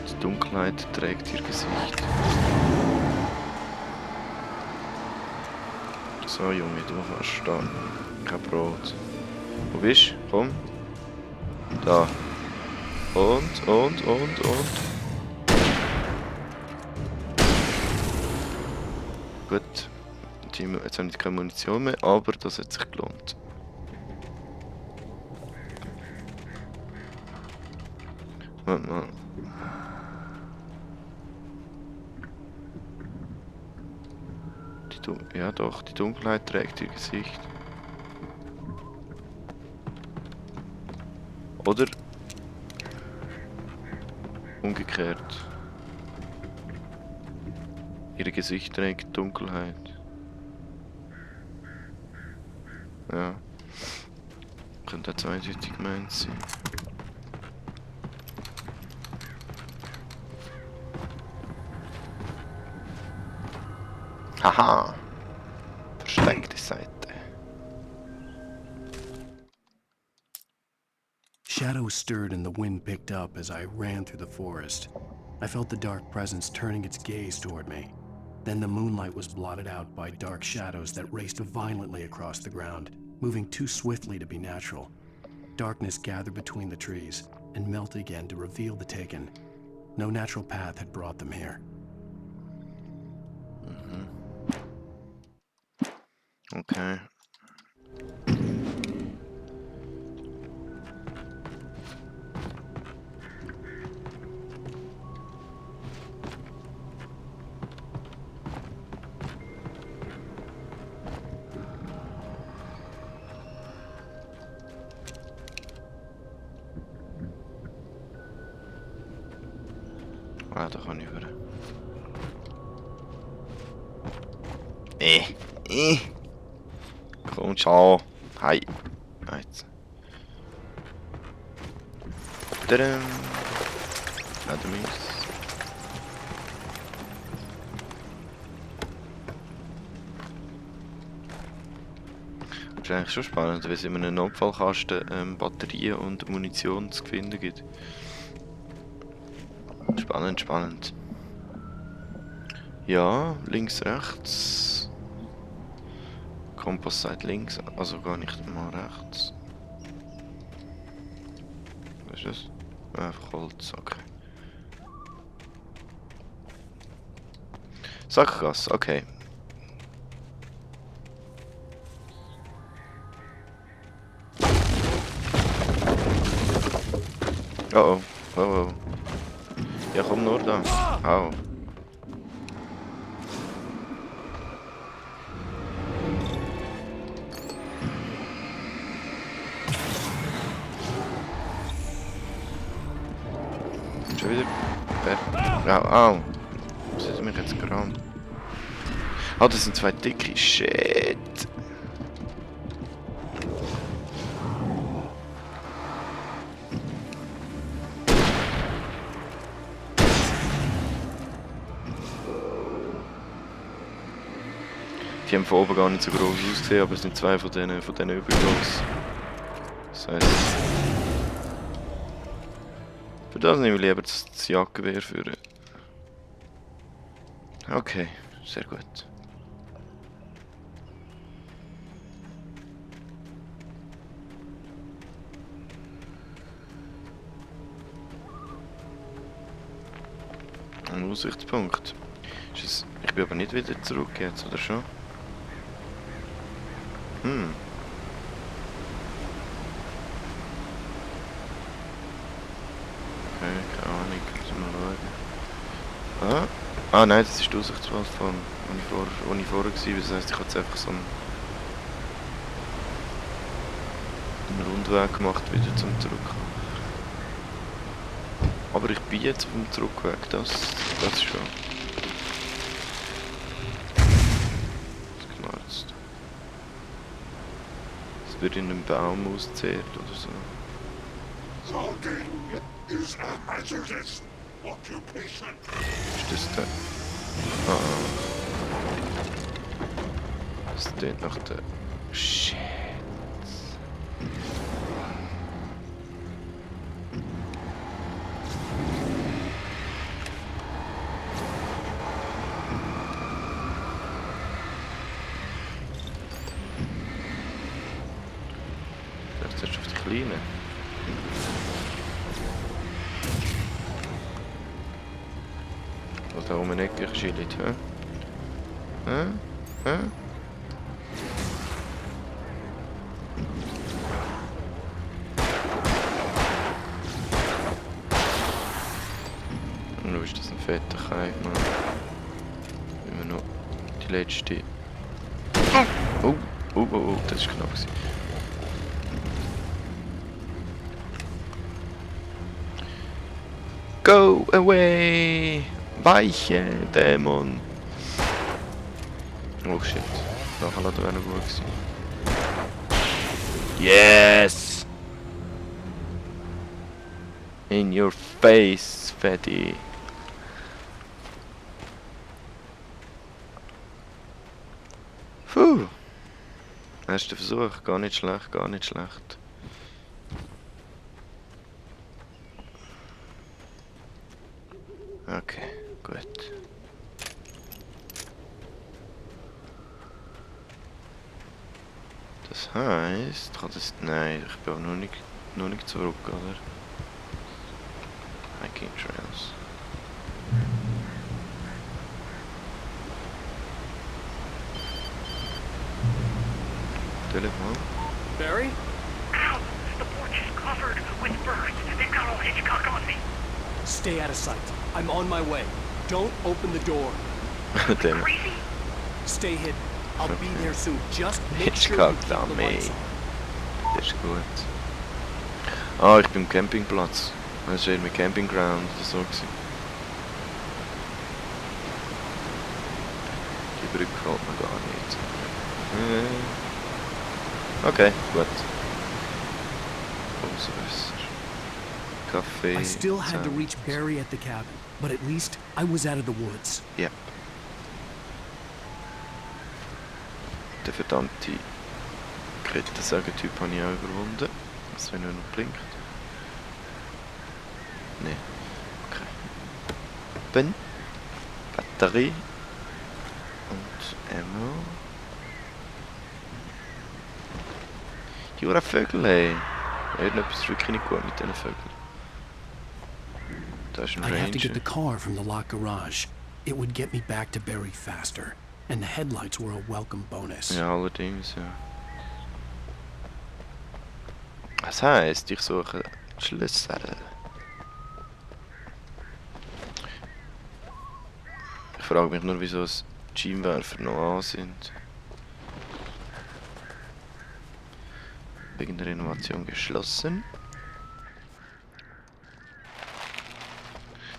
Die Dunkelheit trägt ihr Gesicht. So, Junge, du kannst da. Kein Brot. Wo bist du? Komm. Da. Und. Gut. Jetzt habe ich keine Munition mehr, aber das hat sich gelohnt. Warte mal. Ja doch, die Dunkelheit trägt ihr Gesicht. Oder umgekehrt. Ihr Gesicht trägt Dunkelheit. Ja. Könnte auch zweideutig gemeint sein. Haha! Versteckte Seite. Shadows stirred and the wind picked up as I ran through the forest. I felt the dark presence turning its gaze toward me. Then the moonlight was blotted out by dark shadows that raced violently across the ground, moving too swiftly to be natural. Darkness gathered between the trees and melted again to reveal the taken. No natural path had brought them here. Okay. Ah, da kann ich über. Komm, ciao. Hi. Jetzt. Tadam. Adamix. Das ist eigentlich schon spannend, weil es in einem Notfallkasten Batterien und Munition zu finden gibt. Spannend. Ja, links, rechts. Kompass sagt links, also gar nicht mal rechts. Was ist das? Einfach Holz, okay. Sackgasse, okay. Oh. Ja, komm nur da. Au. Schon wieder. Au. Was hat mich jetzt gerammt? Ah, das sind zwei dicke. Shit. Die haben von oben gar nicht so groß ausgesehen, aber es sind zwei von denen Übergangs. Das heisst, für das nehme ich lieber das Jagdgewehr führen. Okay, sehr gut. Ein Aussichtspunkt. Ich bin aber nicht wieder zurück jetzt, oder schon? Okay, keine Ahnung, müssen wir mal schauen. Ah nein, das ist die Aussichtsplattform, wo ich vorher war. Das heisst, ich habe jetzt einfach so einen Rundweg gemacht, wieder zum Zurückkommen. Aber ich bin jetzt auf dem Zurückweg, das schon. Es wird in einem Baum auszehrt oder so. Ist das der? Das klingt nach der... Shit. rein. Was da um eine Ecke geschillt, hä? Hä? Hä? Nur ist das ein fetter Kai, Mann. Immer noch die letzte. Oh, oh, oh, oh, das ist knapp gewesen. Go away! Weiche, Dämon! Oh shit, nachher hat er einen gut gewesen. Yes! In your face, Fatty! Puh! Erster Versuch, gar nicht schlecht, gar nicht schlecht. Okay, gut. Das heisst, kann das... Nein, ich bin auch noch nicht zurück, oder? Hiking Trails. Telefon. Barry? Ow! The porch is covered with birds. They've got all Hitchcock on me. Stay out of sight. I'm on my way. Don't open the door. Damn. Crazy? Stay hidden. I'll be there soon. Just make sure you Hitchcock keep da the me. lights on. Das ist gut. Ah, ich bin im Campingplatz. Das ist irgendwie Campingground oder so gewesen. Die Brücke fällt mir gar nicht. Okay, gut. Umso besser. Kaffee. I still had to Zähne. reach Barry at the cabin, but at least I was out of the woods. Ja. Der verdammte Kettensägentyp habe ich auch überwunden. Was, wenn er noch blinkt? Nee. Okay. Bin. Batterie. Und Ammo. Die Vögel, ey. Irgendetwas ist wirklich nicht gut mit diesen Vögeln. Da ist ein I'd have to get Ranger. the car from the locked garage. It would get me back to Barry faster, and the headlights were a welcome bonus. Ja, allerdings, ja. Das heisst, ich suche Schlüssel. Ich frage mich nur, wieso das Scheinwerfer noch an sind. Wegen der Renovation geschlossen.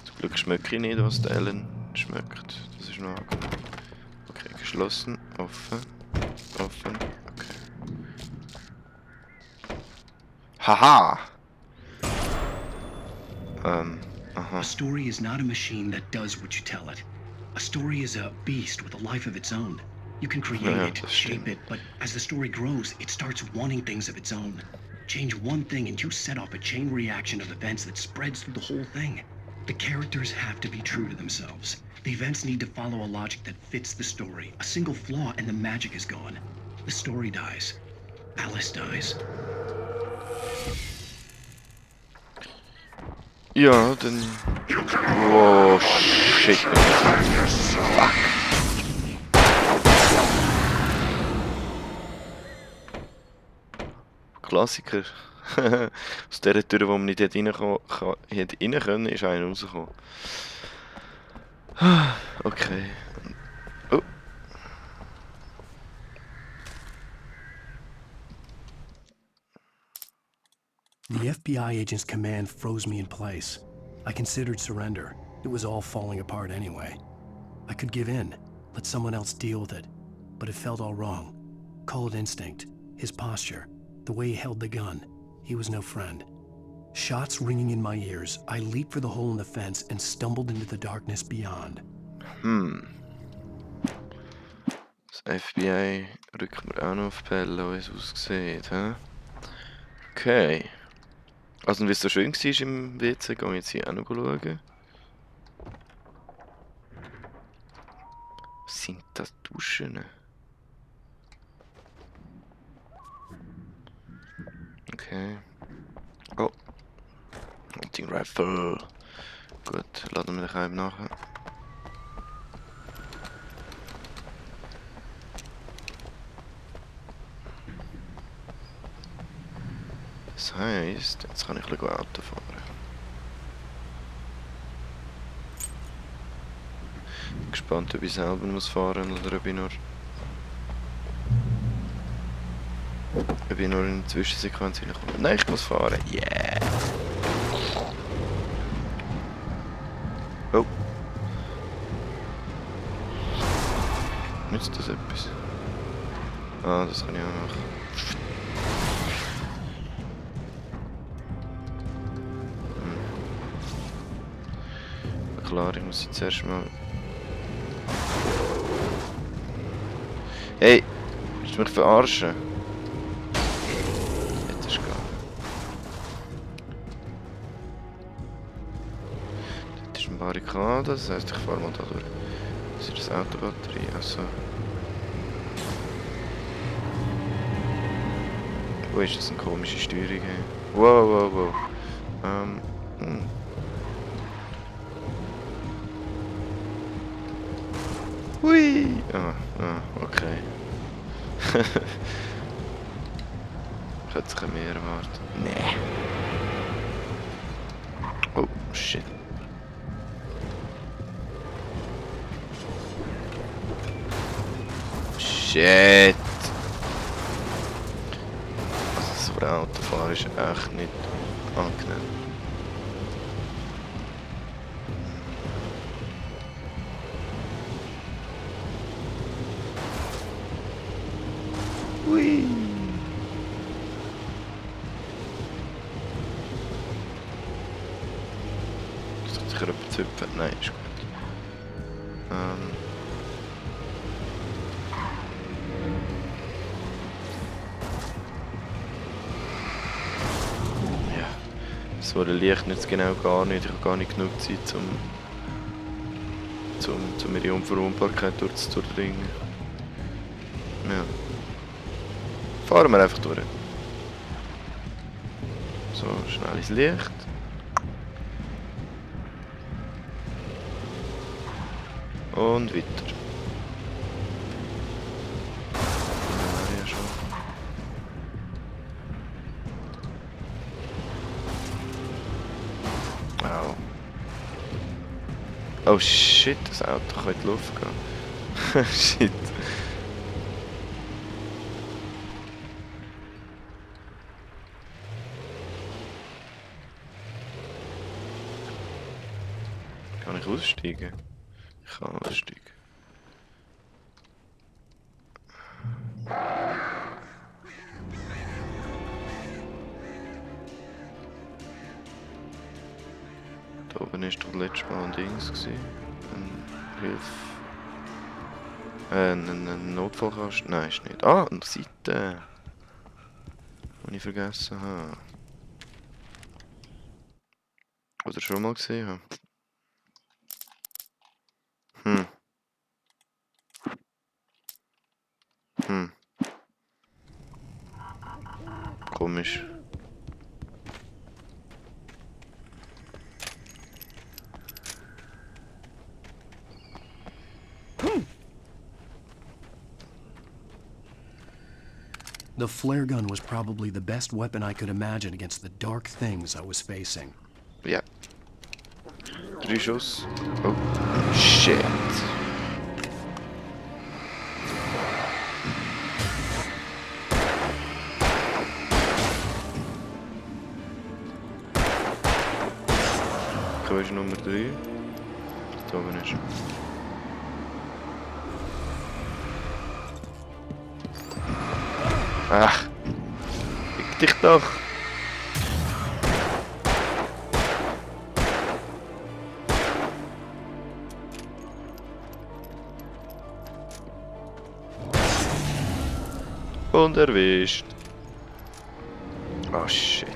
Zum Glück schmecke ich nicht, was der Alan schmeckt. Das ist noch angenehm. Okay, geschlossen, offen, offen, okay. Haha! Aha. A story is not a machine that does what you tell it. A story is a beast with a life of its own. You can create Yeah, it, that's shape true. it, but as the story grows, it starts wanting things of its own. Change one thing and you set off a chain reaction of events that spreads through the whole thing. The characters have to be true to themselves. The events need to follow a logic that fits the story. A single flaw and the magic is gone. The story dies. Alice dies. Ja, dann... Oh, shit. Fuck. Klassiker. Aus dieser Tür, wo man nicht hätte rein können, ist einer rausgekommen. Okay. Oh. The FBI agent's command froze me in place. I considered surrender. It was all falling apart anyway. I could give in, let someone else deal with it. But it felt all wrong. Call it instinct, his posture, the way he held the gun. He was no friend. Shots ringing in my ears, I leaped for the hole in the fence and stumbled into the darkness beyond. Das FBI rückt mir auch noch auf die Pelle, wie es aussieht, hä? Okay. Also, wie es so schön war im WC, gehe ich jetzt hier auch noch schauen. Was sind das Duschen? Okay. voll. Gut, laden wir den eben nachher. Das heisst, jetzt kann ich ein bisschen Auto fahren. Bin gespannt, ob ich selber muss fahren oder ob ich nur in eine Zwischensequenz reinkomme. Nein, ich muss fahren. Yeah! Oh. Nützt das etwas? Ah, das kann ich auch machen. Klar, ich muss jetzt erst mal... Hey! Willst du mich verarschen? Jetzt ist gegangen. Das ist eine Barrikade, das heisst, ich fahre mal da durch. Das ist das Autobatterie, also... Wo ist das eine komische Steuerung? Hey? Wow, wow, wow. Hui! Okay. Ich hätte sich mehr erwartet. Nee. Oh, shit. Shit! Also so ein Autofahren ist echt nicht angenehm. Hui! Das hat sich jemand züpfen? Nein, ist gut. Ja. So Licht nützt genau gar nicht. Ich habe gar nicht genug Zeit, um ihre Unverwundbarkeit durchzudringen. Ja. Fahren wir einfach durch. So, schnell ins Licht. Und weiter. Ja, schon. Au. Oh shit, das Auto kann in die Luft gehen. Shit. Kann ich aussteigen? Ich kann aussteigen. Da oben war doch letztes Mal ein Dings gewesen. Ein Notfallkasten? Nein, ist nicht. Ah, eine Seite. Die ich vergessen habe. Oder schon mal gesehen habe. Komisch. The flare gun was probably the best weapon I could imagine against the dark things I was facing. Ja. 3 Schuss. Oh, shit. Wo ist Nummer 3? Da oben ist. Ach, fick dich doch! Und erwischt. Oh shit.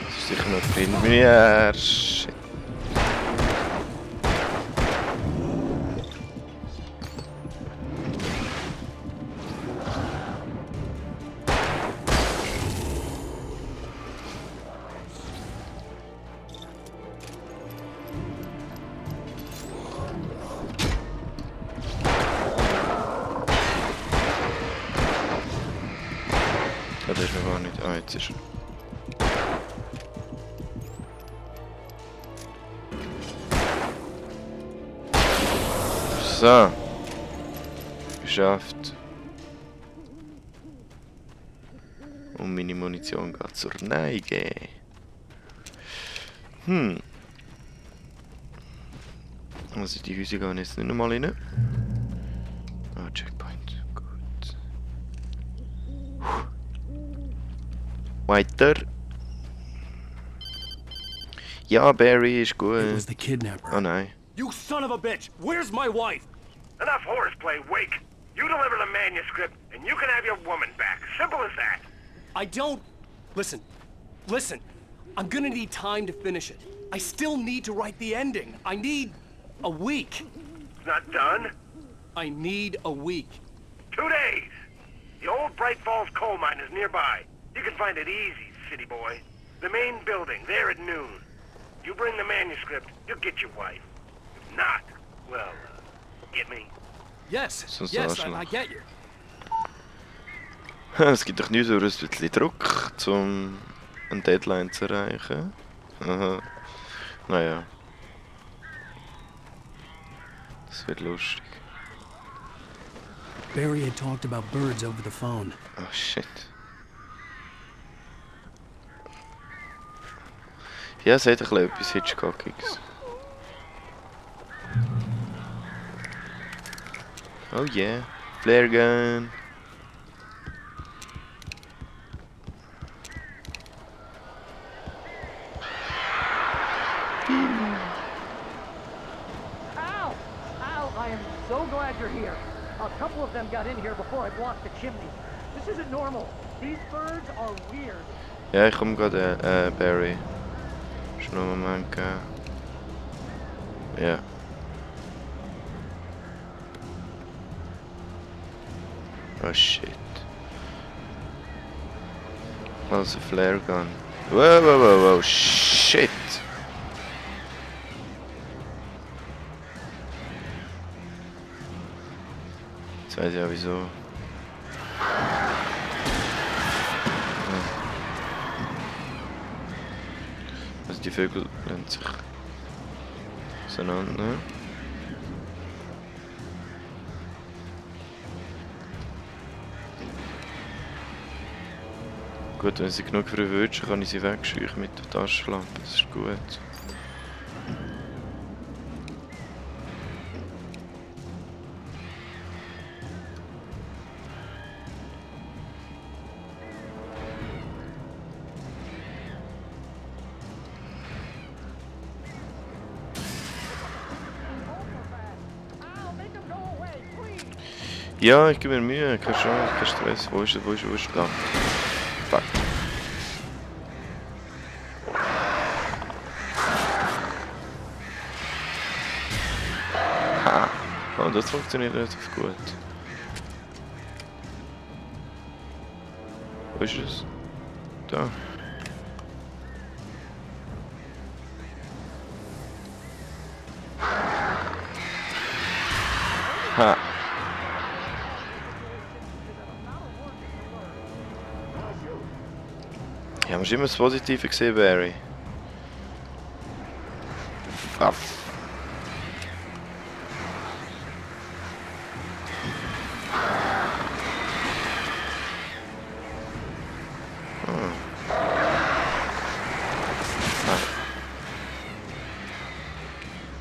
Das ist sicher noch drin. Ja, shit. Ah, der ist noch gar nicht. Ah, jetzt ist er. So. Geschafft. Und meine Munition geht zur Neige. Also die Häuser gehen jetzt nicht nochmal rein. Ah, Checkpoint. Gut. Weiter. Ja, Barry ist It was gut. the kidnapper. Oh nein. You son of a bitch! Where's my wife? Enough horseplay, Wake. You deliver the manuscript, and you can have your woman back. Simple as that. I don't... Listen. Listen. I'm gonna need time to finish it. I still need to write the ending. I need... a week. It's not done. I need a week. 2 days. The old Bright Falls coal mine is nearby. You can find it easy, city boy. The main building, there at noon. You bring the manuscript, you'll get your wife. If not, well, get me. Yes, Sonst yes, Arschloch. I get you. Es gibt doch nicht so ein bisschen Druck, um eine Deadline zu erreichen. Aha. Naja. Das wird lustig. Barry had talked about birds over the phone. Oh shit. Ja, es hat ein bisschen etwas Hitchcockiges. Oh yeah. Flare gun. Ow! Ow! I am so glad you're here. A couple of them got in here before I blocked the chimney. This isn't normal. These birds are weird. Ja, ich komme gerade, Barry. Ist noch einen Moment gegeben. Ja. Oh shit. Also Flare gun. Wow, wow, wow, wow, shit. Jetzt weiß ich ja wieso. Also die Vögel lassen sich auseinander. Gut, wenn sie genug verwünschen, kann ich sie wegscheuchen mit der Taschenlampe. Das ist gut. Ow! Make them go away, please! Ja, ich gebe mir Mühe, keine Chance, kein Stress. Wo ist er? Wo ist er? Wo ist er? Da. Fuck. Ha! Oh, das funktioniert relativ gut. Wo ist es? Da. Ha! Ja, musst immer das Positive gesehen, Barry. Fuff.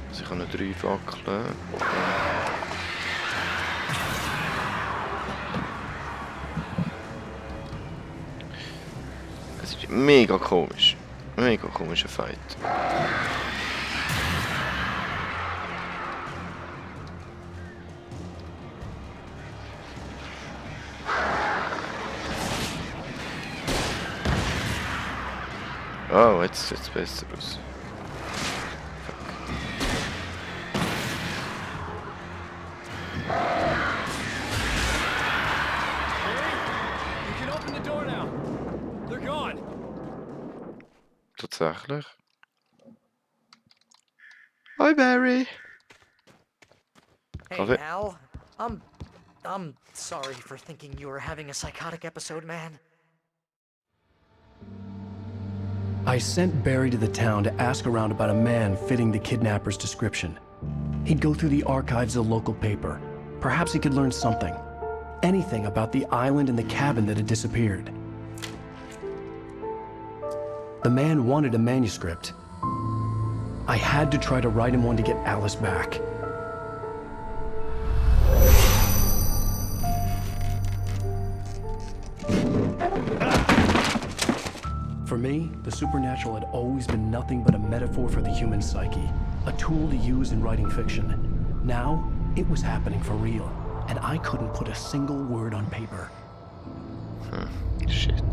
Also ich habe noch 3 Fackeln. Es ist mega komisch. Mega komischer Fight. Oh, jetzt sieht es besser aus. You can open the door now. They're gone. Tatsächlich. Hi Barry. Hey, Kaffee. Al. I'm sorry for thinking you were having a psychotic episode, man. I sent Barry to the town to ask around about a man fitting the kidnapper's description. He'd go through the archives of the local paper. Perhaps he could learn something. Anything about the island and the cabin that had disappeared. The man wanted a manuscript. I had to try to write him one to get Alice back. For me, the supernatural had always been nothing but a metaphor for the human psyche, a tool to use in writing fiction. Now, it was happening for real, and I couldn't put a single word on paper. Shit.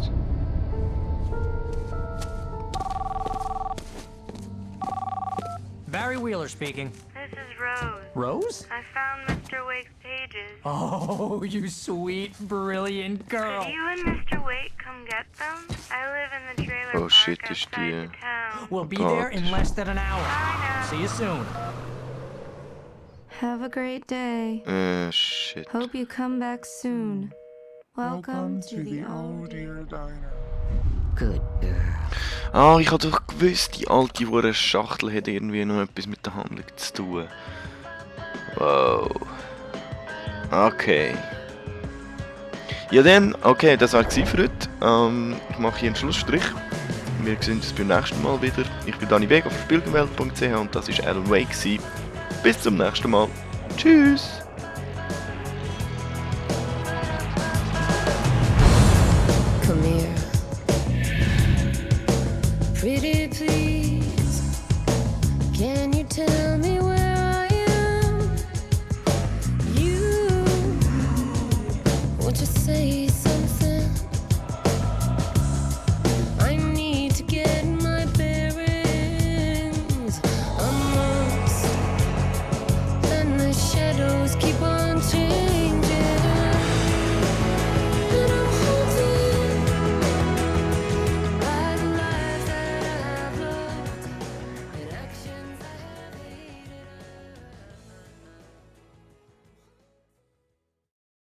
Barry Wheeler speaking. This is Rose. Rose? I found Mr. Wake's pages. Oh, you sweet, brilliant girl. Could you and Mr. Wake come get them? I live in the trailer Oh park shit, outside is the die... town. We'll be God. there in less than an hour. Bye now. See you soon. Have a great day. Shit. Hope you come back soon. Welcome to the old Diner. Good girl. Ah, ich hab doch gewusst, die alte hure Schachtel hat irgendwie noch etwas mit der Handlung zu tun. Wow. Okay. Ja dann, okay, das war's für heute. Ich mache hier einen Schlussstrich. Wir sehen uns beim nächsten Mal wieder. Ich bin Dani Weg auf Spielinhalte.ch und das war Alan Wake. Bis zum nächsten Mal. Tschüss! Come here.